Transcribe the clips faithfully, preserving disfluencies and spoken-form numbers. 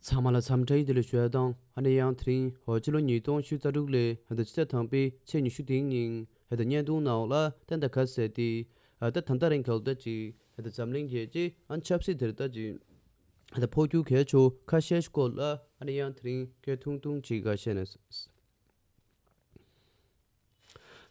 ཚང་མ་ལ་འཚམས་འདྲི་བདེ་ལེགས་ཞུ་ཡ་དང་། ཨ་ནི་ཡང་དེ་རིང་ཧོ་ཕྱི་ལོ་ཉིས་སྟོང་ཉི་ཤུ་རྩ་དྲུག་ལོའི་ཧ་ད་ཕྱི་ཚེས་དང་པའི་ཚེས་ཉི་ཤུ་དེའི་ཉིན་ཧ་ད་བརྙན་ཐུང་ནང་ལ་ད་ད་ག་ཟེར་ཏེ། ཨ་ད་ད་ད་རིང་ག་ལ་ད་ཅིག་ཧ་ད་འཛམ་གླིང་རྒྱལ་སྤྱི་ཨ་ཆབ་སྲིད་དེར་ད་ཅིག་ཧ་ད་འཕོ་འགྱུར་གལ་ཆེ་ཁ་ཤས་ཤིག་སྐོར་ལ་ཨ་ནི་ཡང་དེ་རིང་སྐད་ཐུང་ཐུང་ཅིག་ག་བཤད་ན།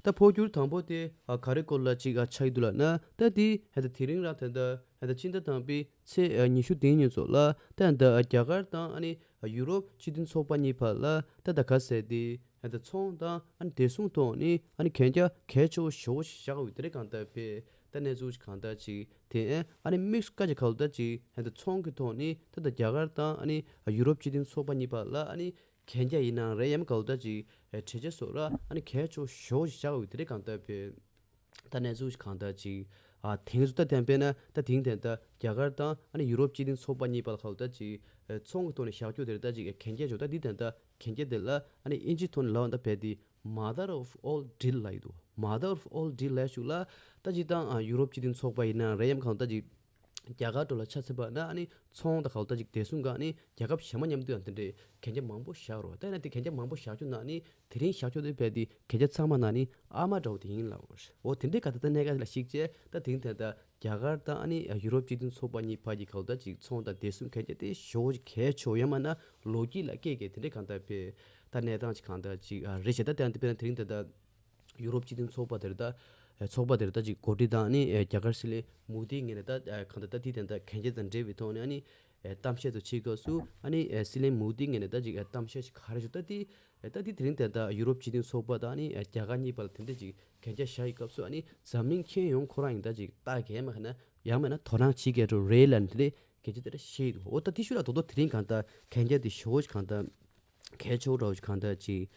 ད་འཕོ་འགྱུར་དང་པོ་དེ་ཨ་ག་རེ་སྐོར་ལ་ཅིག་ཨ་ཆགས་ཀྱི་འདུག་ལབ་ན། ད་དེ་ཧ་ད་དེ་རིང་རང་ད་ད་ཧ་ད་ཕྱི་ཟླ་དང་པའི་ཚེས་ཨ་ཉི་ཤུ་དེའི་ཉིན་ཚོ་ལ་ད་ད་ཨ་རྒྱ་གར་དང་ཨ་ནི་ཨ་ཡུ་རོབ་སྤྱི་མཐུན་ཚོགས་པ་གཉིས་བར་ལ་ད་ད་ག་ཟེར་ཏེ་ཧ་ད་ཚོང་དང་ཨ་ནི་བདེ་སྲུང་ཐོག་ནས་ཨ་ནི་གན་རྒྱ་གལ་ཆེ་བོ་ཞེ་བོ་ཞིག་བཞག་ཡོད་དེ་རེད། གང་ལྟར་བས་ད་གནས་ཚུལ་ཞིག་གང་ལྟར་ཅིག་དེ་ཨ་ནི་དམིགས་སུ་བཀར་ཅིག་ག་ལ་ད་ཅིག་ཧ་ད་ཚོང་གི་ཐོག་ནས་ད་ད་རྒྱ་གར་དང་ཨ་ནི་ཨ་ཡུ་རོབ་སྤྱི་མཐུན་ཚོགས་པ་གཉིས་བར་ལ་ཨ་ནི་གན་རྒྱ་ཡིན་ནའང་རེད། ཡང་ག་ལ་ད་ཅིག་ཨེ་གྲོས་ཆོད་སོགས་ལ་ཨ་ནི་གལ་ཆེ་ཤོས་ཤིག་བཞག་ཡོད་དེ་རེད། གང་ལྟར་བས་ད་གནས་ཚུལ་ཞིག་གང་ལྟར་ཅིག་ཨ་དེང་སུ་ད་ཐེན་པས་ན་ད་དེང་ཐེན་ད་རྒྱ་གར་དང་ཨ་ནི་ཡུ་རོབ་སྤྱི་མཐུན་ཚོགས་པ་གཉིས་བར་ག་ལ་ད་ཅིག་ཨེ་ཚོང་གི་ཐོག་ནས་བཞག་རྒྱུ་དེ་རེད། ད་ཅིག་ཨེ་གན་རྒྱ་ཅོ་ད་འདི་ཐེན་ད་གན་རྒྱ་དེ་ལ་ཨ་ནི་ཨིན་ཇི་ཐོག་ནས་ལབ་ན་ད་བས་དེ་mother of all deal ལབ་ཡོད་དོ། mother of all deal ལབ་ཞུགས་ལ་ད་ཅིག་དང་ཨ་ཡུ་རོབ་སྤྱི་མཐུན་ཚོགས་པ་ཡིན་ནའང་རེད། ཡང་གང་ལྟར་ཅིག་རྒྱ་གར་འགྲོ་ལ་ཆ་མཚོན་པ་ན་ཨ་ནི་ཚོང་དང་ག་ལ་ད་ཅིག་བདེ་སྲུང་ག་ཨ་ནི་རྒྱལ་ཁབ་གཞན་མ་མཉམ་དུ་ཡང་དེ་འདྲའི་གན་རྒྱ་མང་པོ་བཞག་རོགས། ད་ཡིན་ན་དེ་གན་རྒྱ་མང་པོ་བཞག་རྒྱུ་ན་ཨ་ནི་དེ་རིང་བཞག་རྒྱུ་དེ་བས་དེ་གན་རྒྱ་ཚང་མ་ན་ཨ་ནི་ཨ་མ་འདྲ་བོ་དེ་ཡིན་ལབ་རོགས། འོ་དེ་འདྲའི་ག་ད་ད་གནད་འགག་ལ་གཞིགས་བྱས་ད་དེང་དེ་ད་རྒྱ་གར་དང་ཨ་ནི་ཡུ་རོབ་སྤྱི་མཐུན་ཚོགས་པ་གཉིས་བར་གྱི་ག་ལ་ད་ཅིག་ཚོང་དང་བདེ་སྲུང་གན་རྒྱ་དེ་ཞེ་བོ་ཞིག་གལ་ཆེ་བོ་ཡང་མིན་ན་ལོ་རྒྱུས་ལ་སྐད་སྐད་དེ་འདྲའི་གང་ལྟར་བས་ད་གནས་སྟངས་ཅིག་གང་ལྟར་ཅིག་ཨ་རེད་ཤག་ད་དེ་ཡང་དེ་བས་ན་དེ་རིང་དེ་ད། ཡུ་རོབ་སྤྱི་མཐུན་ཚོགས་པ་དེར་ད་ཚོགས་པ་དེར་ད་ཅིག་འགོ་ཁྲིད་དང་ནི་རྒྱ་གར་སྲིད་བློན་མོ་དིའི་ངོས་ནས་ད་གང་ལྟར་ད་དེའི་སྟེང་ད་གན་རྒྱ་དང་འབྲེལ་བའི་ཐོག་ནས་ཨ་ནི་གཏམ་བཤད་དུ་ཕྱིན་སྐབས་སུ་ཨ་ནི་སྲིད་བློན་མོ་དིའི་ངོས་ནས་ད་ཅིག་གཏམ་བཤད་ཞིག་ག་རེ་ཞུ་ད་དེ་ད་དེ་དེ་རིང་དེ་ད་ཡུ་རོབ་སྤྱི་མཐུན་ཚོགས་པ་དང་ཨ་ནི་རྒྱ་གར་གཉིས་བར་ལ་དེ་འདྲ་ཅིག་གན་རྒྱ་བཞག་ཡི་སྐབས་སུ་ཨ་ནི་འཛམ་གླིང་ཁྱོན་ཡོངས་ཁོ་རང་ཡིན་ད་ཅིག་ལྟ་གལ་མ་ཁ་ན་ཡང་མེད་ན་དོ་སྣང་བྱེད་གལ་འགྲོ་རེད་ལ་འདི་འདྲ་གན་རྒྱ་དེ་འདྲ་བཤད་ཡི་འདུག་འོ་ད་དེ་ཤུ་ལ་དོ་དོ་དེ་རིང་གང་ལྟར་གན་རྒྱ་དེ་ཞེ་བོ་ཞིག་གང་ལྟར། གལ་ཆེ་བོ་འདྲ་བོ་ཞིག་གང་ལྟར་ཅིག་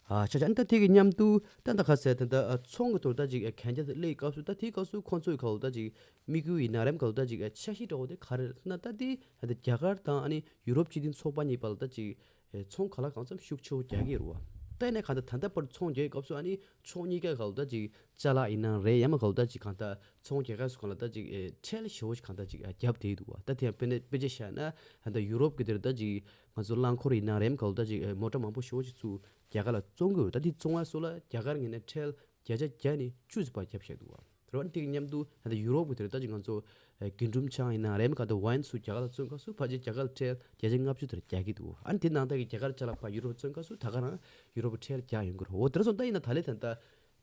ཨ་ཆ་ཆ་ཨ་ནི་ད་དེ་གི་མཉམ་དུ་ད་ད་ག་ཟེར་ད་ད་ཨ་ཚོང་གི་ཐོག་ད་ཅིག་ཨ་གན་རྒྱ་ད་སླེབས་སྐབས་སུ་ད་དེའི་སྐབས་སུ་ཁོང་ཚོའི་ཁ་ལ་ད་ཅིག་དམིགས་ཡུལ་ཡིན་ན་རེམ་ག་ལ་ད་ཅིག་ཨ་འཆར་གཞི་འདྲ་བོ་དེ་ག་རེ་རེད་ཟེར་ན་ད་དེ་ཨ་ད་རྒྱ་གར་དང་ཨ་ནི་ཡུ་རོབ་སྤྱི་མཐུན་ཚོགས་པ་གཉིས་བར་ལ་ད་ཅིག་ཨེ་ཚོང་ག་ལ་གང་འཚམ་ཤུགས་ཆེ་བོ་རྒྱག་གི་རེད་བ། ད་ཡིན་ན་གང་ལྟར་ད་ལྟ་བར་ཚོང་རྒྱག་གི་སྐབས་སུ་ཨ་ནི་ཕྱོགས་གཉིས་ཀ་ག་ལ་ད་ཅིག་ཅ་ལག་ཡིན་ན་རེད་ཡང་མ་ག་ལ་ད་ཅིག་གང་ལྟར་ཚོང་རྒྱག་ག་སུ་གང་ལ་ད་ཅིག་ཨེ་ཁྲལ་ཞེ་བོ་ཞིག་གང་ལྟར་ཅིག་ཨ་བརྒྱབ་བསྡད་འདུག་བ། ད་དེ་ཡང་དཔེར་ན་དཔེ་ཆ་བཞག་ན་ད་ཡུ་རོབ་ཀྱི་དེར་ད་ཅིག་ང་ཚོ་རླངས་འཁོར་ཡིན་ན་རེམ་ག་ལ་ད་ཅིག་ཨེ་མོ་ཊ་མང་པོ་ཞེ་བོ་ཞིག་ཚུར་རྒྱ་གར་ལ་བཙོང་གི་ཡོད། ད་དེ་བཙོང་བ་སོགས་ལ་རྒྱ་གར་ངོས་ནས་ཁྲལ་བརྒྱ་ཆ་བརྒྱ་ནས་བཅུ་ཙམ་བར་བརྒྱབ་བཞག་འདུག་བ། རེད་བ། དེ་གི་མཉམ་དུ་ད་ལྟ་ཡུ་རོབ་ཀྱི་དེར་ད་ཅིག་ང་ཚོ་ཨེ་རྒུན་འབྲུམ་ཆང་ཡིན་ན་རེམ་ག་ད་ཝའིན་ཚུར་རྒྱ་གར་ལ་བཙོང་སྐབས་སུ་ཕལ་ཆེར་རྒྱ་གར་ཁྲལ་བརྒྱ་ཆ་ལྔ་བཅུ་དེར་རྒྱག་གི་འདུག་ཨ་ནི་དེ་ནང་ལྟར་གྱི་རྒྱ་གར་ཅ་ལག་ཕར་ཡུ་རོབ་བཙོང་སྐབས་སུ་ད་ག་རང་ཡུ་རོབ་ཁྲལ་རྒྱག་ཡོང་གི་རེད། འོ་དེ་ར་སོང་ད་ཡིན་ན་ད་ལས་ད་ལྟ་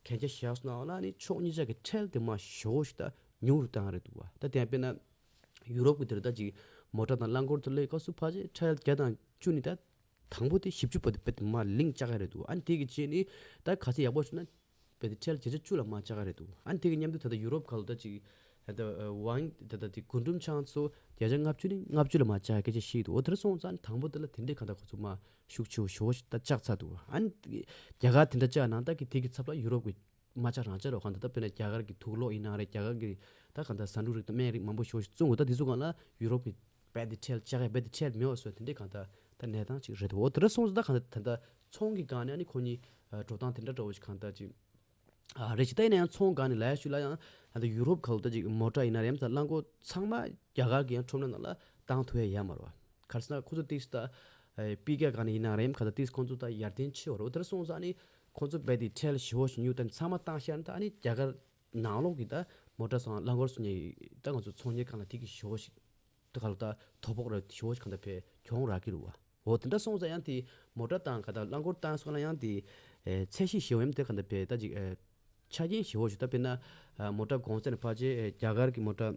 གན་རྒྱ་བཞག་སོང་ན་ཨ་ནི་ཕྱོགས་གཉིས་ཆ་གི་ཁྲལ་དེ་མར་ཞེ་བོ་ཞིག་ད་ཉུང་རུ་བཏང་རེད་འདུག་བ། ད་དེ་ཡང་དཔེར་ན་ཡུ་རོབ་ཀྱི་དེར་ད་ཅིག་མོ་ཊ་དང་རླངས་འཁོར་དུ་སླེབས་སྐབས་སུ་ཕལ་ཆེར་ཁྲལ་བརྒྱ་དང་བཅུ་ནི་ད་དང་པོ་དེ་བཞི་བཅུ་བར་དུ་བར་དུ་མར་ལིང་བཅག་ག་རེད་འདུག་ཨ་ནི་དེ་གི་རྗེས་ནི་ད་ག་ཚད་ཡག་པོ་བྱུང་ན་བར་དུ་ཁྲལ་བརྒྱ་ཆ་བཅུ་ལ་མར་བཅག་ག་རེད་འདུག་ཨ་ནི་དེ་གི་མཉམ་དུ་ད་ལྟ་ཡུ་རོབ་ཁག་ལ་ད་ཅིག་ད་ལྟ་ཝའིན་ད་ལྟ་དེ་རྒུན་འབྲུམ་ཆང་ཚོ་བརྒྱ་ཆ་ལྔ་བཅུ་ནི་ལྔ་བཅུ་ལ་མར་བཅག་སྐད་ཆ་བཤད་འདུག་འོ་དེར་སོང་ཙང་དང་པོ་དེ་ལ་དེ་འདྲའི་གང་ལྟར་ཁོ་ཚོ་མར་ཤུགས་ཆེ་བོ་ཞེ་བོ་ཞིག་ད་བཅག་ཚར་འདུག་ཨ་ནི་རྒྱ་གར་དེ་འདྲ་བཅག་ནང་ལྟར་གྱི་དེ་གི་ཚབ་ལ་ཡུ་རོབ་ཀྱི་མ་ཆག་རང་ཆག་རོགས་གང་ལྟར་ད་དཔེར་ན་རྒྱ་གར་གྱི་དུག་སློག་ཡིན་ན་རེད། རྒྱ་གར་གྱི་ད་གང་ལྟར་ཟ་འབྲུ་རིགས་དང་སྨན་རིགས་མང་པོ་ཞེ་བོ་ཞིག་བཙོང་དགོས། ད་དེ་ཚོ་སྒང་ལ་ཡུ་རོབ་ཀྱི་རྦད་དེ་ཁྲལ་བཅག་ཡ་རྦད་དེ་ཁྲལ་མེད་པ་བཟོས་དེ་འདྲའི་གང་ལྟར་ད་གནས་སྟངས་ཅིག་རེད་འདུག་འོ་དེ་འདྲ་སོང་ཙང་ད་གང་ལྟར་ད་ལྟ་ཚོང་གི་སྒང་ནས་ཨ་ནི་ཁོ་གཉིས་འགྲོ་སྟངས་དེ་འདྲ་འདྲ་བོ་ཞིག་གང་ལྟར་ཅིག་ཨ་རེད་ཅིག་ད་ཡིན་ན་ཡང་ཚོང་སྒང་ནས་ལབ་ཡ་ཞུ་ལ་ཡང་ད་ལྟ་ཡུ་རོབ་ཁག་ལ་ད་ཅིག་མོ་ཊ་ཡིན་ན་རེད་ད་རླངས་འཁོར་ཚང་མ་རྒྱ་གར་གྱི་ཡང་ཁྲོམ་ལ་ནང་ལ་བཏང་ཐུབ་ཡ་ཡོད་མ་རེད་བ། ག་རེ་ཟེར་ན་ཁོ་ཚོ་ཏིས་ད་ཨེ་སྤུས་ཀ་སྒང་ནས་ཡིན་ན་རེད་ག་ད་ཏིས་ཁོ་ཚོ་ད་ཡར་ཐོན་ཆེ་བ་རེད། འོ་དེར་སོང་ཙང་ནི་ཁོ་ཚོ་རྦད་དེ་ཁྲལ་ཞེ་བོ་ཞིག་ཉུང་ད་ཚང་མ་བཏང་ཤར་ན་ད་ཨ་ནི་རྒྱ་གར་ནང་ལོགས་ཀྱི་ད་མོ་ཊ་སོང་རླངས་འཁོར་སོང་ཉེ་ད་ང་ཚོ་ཚོང་གཉེར་སྒང་ལ་དེ་གི་ཞེ་བོ་ཞིག་ད་ག་ལ་ད་དོ་ཕོག་ར་ཞེ་བོ་ཞིག་གང་ད་ཕེ་གྱོང་རག་གི་རེད་བ། འོ་དེ་འདྲ་སོང་ཙང་ཡང་དེ་མོ་ཊ་བཏང་ག་ད་རླངས་འཁོར་བཏང་སོང་ན་ཡང་དེ་ཨེ་ཚད་གཞི་ཞེ་བོ་ཡང་དེ་གང་ད་ཕེ་ད་ཅིག་ཨེ་ཆ་རྐྱེན་ཞེ་བོ་ཞིག་ད་དཔེར་ན་ཨ་མོ་ཊ་གོང་ཚད་ནི་ཕལ་ཆེར་ཨེ་རྒྱ་གར་གྱི་མོ་ཊ་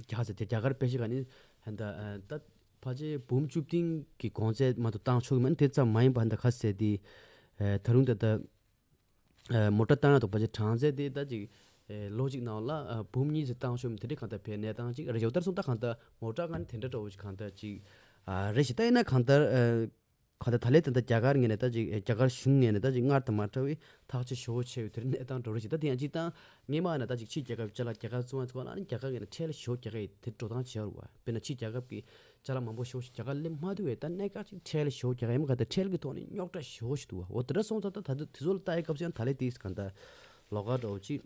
རྒྱ་ཟེར་དེ་རྒྱ་གར་དཔེ་ཤེས་ག་ནི་ཧན་ད་ད་ཕལ་ཆེར་འབུམ་བཅུ་བདུན་གྱི་གོང་ཚད་མ་གཏོགས་བཏང་ཆོག་གི་མིན། དེ་ཙམ་མ་ཡིན་པ་ཧན་ད་ག་ཟེར་དེ་ད་རུང་ད་ད་མོ་ཊ་བཏང་ཡ་དང་ཕལ་ཆེར་གྲངས་ཚད་དེ་ད་ཅིག་ལོ་གཅིག་ནང་ལ་འབུམ་གཉིས་ཙམ་བཏང་ཆོག་མིན། དེ་འདྲའི་གང་ལྟར་ཕེ་གནས་སྟངས་ཅིག་རེད། ཡོད་ལྟར་སོང་ད་གང་ལྟར་མོ་ཊ་ག་ནི་དེ་འདྲ་འདྲ་བོ་ཅིག་གང་ལྟར་ཅིག་རེད་ཞིག་ད་ཡིན་ན་གང་ལྟར། ག་ད་ད་ལས་ད་ལྟ་རྒྱ་གར་ངོས་ནས་ད་ཅིག་རྒྱ་གར་གཞུང་ངོས་ནས་ད་ཅིག་སྔར་དང་མ་འདྲ་བའི་ཐག་གཅོད་ཞེ་བོ་བྱས་ཡོད་དེ་རིང་གནས་སྟངས་འགྲོ་རེད་ཅིག་ད་དེ་ཡང་ཅིག་དང་སྔོན་མ་ན་ད་ཅིག་ཕྱི་རྒྱལ་ཁབ་ཅ་ལག་རྒྱ་གར་བཙོང་བ་ཚོ་ན་རྒྱ་གར་ངོས་ནས་ཁྲལ་ཞེ་བོ་རྒྱག་གི་དེ་འགྲོ་སྟངས་བྱས་རུ་བ། དཔེར་ན་ཕྱི་རྒྱལ་ཁབ་ཀྱི་ཅ་ལག་མང་པོ་ཞེ་བོ་ཞིག་རྒྱ་གར་སླེབས་མ་ཐུབ་པས་ད་གནད་འགག་ཅིག་ཁྲལ་ཞེ་བོ་རྒྱག་གི་ཡིན་མ་ག་ད་ཁྲལ་གི་ཐོག་ནས་རྙོག་དྲ་ཞེ་བོ་ཞིག་འདུག་བ། འོ་དེ་འདྲ་སོང་ཙང་ད་ད་དུ་དེ་ཚོ་ལ་ལྟ་ཡི་སྐབས་སུ་ཡང་ད་ལས་དེ་ག་ད་ལོགས་ཀ་འདྲ་བོ་ཅིག་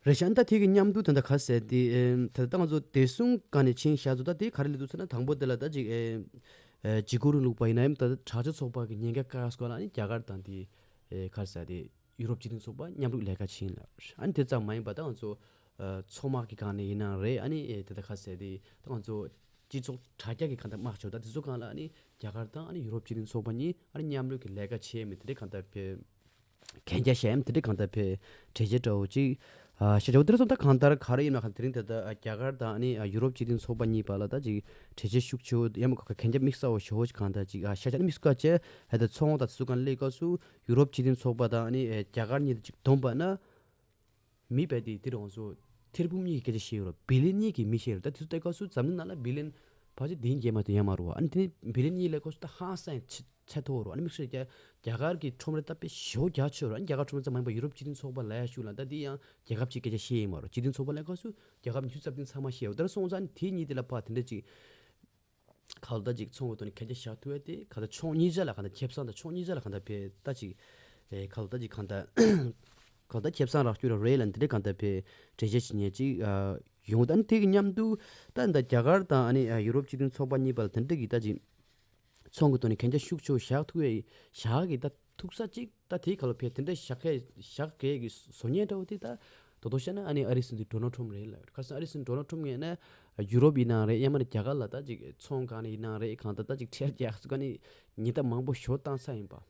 རེད་ཤག་ད་དེ་གི་མཉམ་དུ་ད་ལྟ་ག་ཟེར་དེ་ཨེ་ད་ལྟ་ང་ཚོ་བདེ་སྲུང་སྒང་ནས་ཕྱིན་བཞག་ཚོ། ད་དེ་ག་རེ་སླེབས་འདུག་ཟེར་ན། དང་པོ་དེ་ལ་ད་ཅིག་ཨེ་ཨེ་འཇིགས་སྐུལ་རིང་ལུགས་པ་ཡིན་ན་ཡང་ད་དྲག་ཆས་ཚོགས་པ་གི་ཉེན་ཁ་བཀག་སྐོར་ལ་ཨ་ནི་རྒྱ་གར་དང་དེ་ཨེ་ག་ཟེར་དེ་ཡུ་རོབ་སྤྱི་མཐུན་ཚོགས་པ་མཉམ་རུབ་ལས་ཀ་བྱེད་ཡིན་ལ། ཨ་ནི་དེ་ཙམ་མ་ཡིན་པ་ད་ང་ཚོ་ཨེ་མཚོ་དམག་གི་སྒང་ནས་ཡིན་ན་རེད། ཨ་ནི་ཨེ་ད་ལྟ་ག་ཟེར་དེ་ད་ང་ཚོ་སྤྱི་ཚོགས་དྲ་རྒྱ་གི་གང་ལྟར་དམག་ཞོར་ད་དེ་ཚོ་སྒང་ལ་ཨ་ནི་རྒྱ་གར་དང་ཨ་ནི་ཡུ་རོབ་སྤྱི་མཐུན་ཚོགས་པ་གཉིས་ཨ་ནི་མཉམ་རུབ་ཀྱི་ལས་ཀ་བྱས་མི་དེ་འདྲ་གང་ལྟར་ཕེ་གན་རྒྱ་བཤད་ཡམ་དེ་འདྲ་གང་ལྟར་ཕེ་གྲོས་ཆོད་འདྲ་བོ་ཅིག་ཨ་ཤ་ཆ་བོ་དེ་འདྲ་སོང་། ད་གང་ལྟར་ག་རེ་ཡིན་ན་གང་དེ་རིང་དེ་ད་རྒྱ་གར་དང་ཨ་ནི་ཡུ་རོབ་སྤྱི་མཐུན་ཚོགས་པ་གཉིས་བར་ལ་ད་ཅིག་གྲོས་ཆོད་ཤུགས་ཆེ་བོ་ཡམ་ག་གན་རྒྱ་དམིགས་བསལ་བོ་ཞོ་བོ་ཅིག་གང་ལྟར་ཅིག་ཨ་ཤ་ཆ་ནི་དམིགས་བསལ་བྱས་ཧ་ད་ཚོང་དང་དེ་ཚོ་གང་ལས་སྐབས་སུ་ཡུ་རོབ་སྤྱི་མཐུན་ཚོགས་པ་དང་ཨ་ནི་རྒྱ་གར་གཉིས་དེ་ཅིག་བསྡོམས་པ་ན། མི་བས་དེ་དེ་རང་སོ་ཐེར་འབུམ་གཉིས་ཀྱི་སྐད་ཆ་བཤད་ཡོད་རོ། བི་ལིན་གཉིས་ཀྱི་མི་བཤད་ཡོད་རོ། ད་དེ་ཚོ་ལྟ་སྐབས་སུ་འཛམ་གླིང་ནང་ལ་བི་ལིན་ཕལ་ཆེར་བདུན་བརྒྱད་མ་གཏོགས་ཡོད་མ་རོ། ཨ་ནི་དེ་ནི་བི་ལིན་གཉིས་ལས་སྐབས་སུ་ད་ཧང་སང་ཚད་ཚད་མཐོ་རོ། ཨ་ནི་དམིགས་བསལ་རྒྱ་རྒྱ་གར་གྱི་ཁྲོམ་ར་ད་དཔེ་ཞེ་པོ་རྒྱ་ཆེ་རོ། ཨ་ནི་རྒྱ་གར་ཁྲོམ་ར་ཙམ་མ་ཡིན་པར་ཡུ་རོབ་སྤྱི་མཐུན་ཚོགས་པ་ལ་ཡ་ཤུགས་ལ་ད་དེ་ཡང་རྒྱལ་ཁབ་ཅིག་སྐད་ཆ་བཤད་ཡིན་མ་རོ། སྤྱི་མཐུན་ཚོགས་པ་ལས་སྐབས་སུ་རྒྱལ་ཁབ་ཉི་ཤུ་རྩ་བདུན་ཚང་མ་བཤད་ཡོད། ད་ར་སོང་ཙང་ནི་དེ་གཉིས་དེ་ལ་ཕར་དེ་འདྲ་ཅིག་ག་ལ་ད་ཅིག་ཚོང་གི་ཐོག་ནས་གན་རྒྱ་བཞག་ཐུབ་ཡ་དེ་ག་ད་ཕྱོགས་གཉིས་ཆ་ལ་ག་ད་ཁེ་བཟང་དང་ཕྱོགས་གཉིས་ཆ་ལ་ག་ད་ཕེ་ད་ཅིག་ཨེ་ག་ལ་ད་ཅིག་ག་ད་ག་ད་ཁེ་བཟང་རག་རྒྱུ་ར་རེད་ལ་འདི་འདྲ་ག་ད་ཕེ་འགྲེལ་བཤད་བྱེད་མཁན་ཅིག་ཨ་ཡོང་། ད་ནི་དེ་གི་མཉམ་དུ་ད་འདི་རྒྱ་གར་དང་ཨ་ནི་ཨ་ཡུ་རོབ་སྤྱི་མཐུན་ཚོགས་པ་གཉིས་བར་ལ་དེ་འདྲ་གི་ད་ཅིག་ཚོང་གི་ཐོག་ནས་གན་རྒྱ་ཤུགས་ཆེ་བཞག་ཐུབ་ཡ་བཞག་གི་ད་ཐུག་ས་ཅིག་ད་དེའི་ཁ་ལོ་ཕེ་དེ་འདྲ་བཞག་གས་བཞག་གས་གི་བཟོ་ཉེན་འདྲ་བོ་དེ་ད་དོ་དོ་བཤད་ན་ཨ་ནི་ཨ་རི་སྲིད་འཛིན་ཌོ་ནལ་ཊམ་རེད་ལ། ཁ་སང་ཨ་རི་སྲིད་འཛིན་ཌོ་ནལ་ཊམ་ངོས་ནས་ཡུ་རོབ་ཡིན་ནའང་རེད། ཡང་མིན་ན་རྒྱ་གར་ལ་ད་ཅིག་ཚོང་གང་ནས་ཡིན་ནའང་རེད། གང་ལྟར་ད་ཅིག་ཁྲལ་རྒྱག་ས་ག་ནས་ཉེན་བརྡ་མང་པོ་ཞོ་བཏང་ས་ཡིན་པ།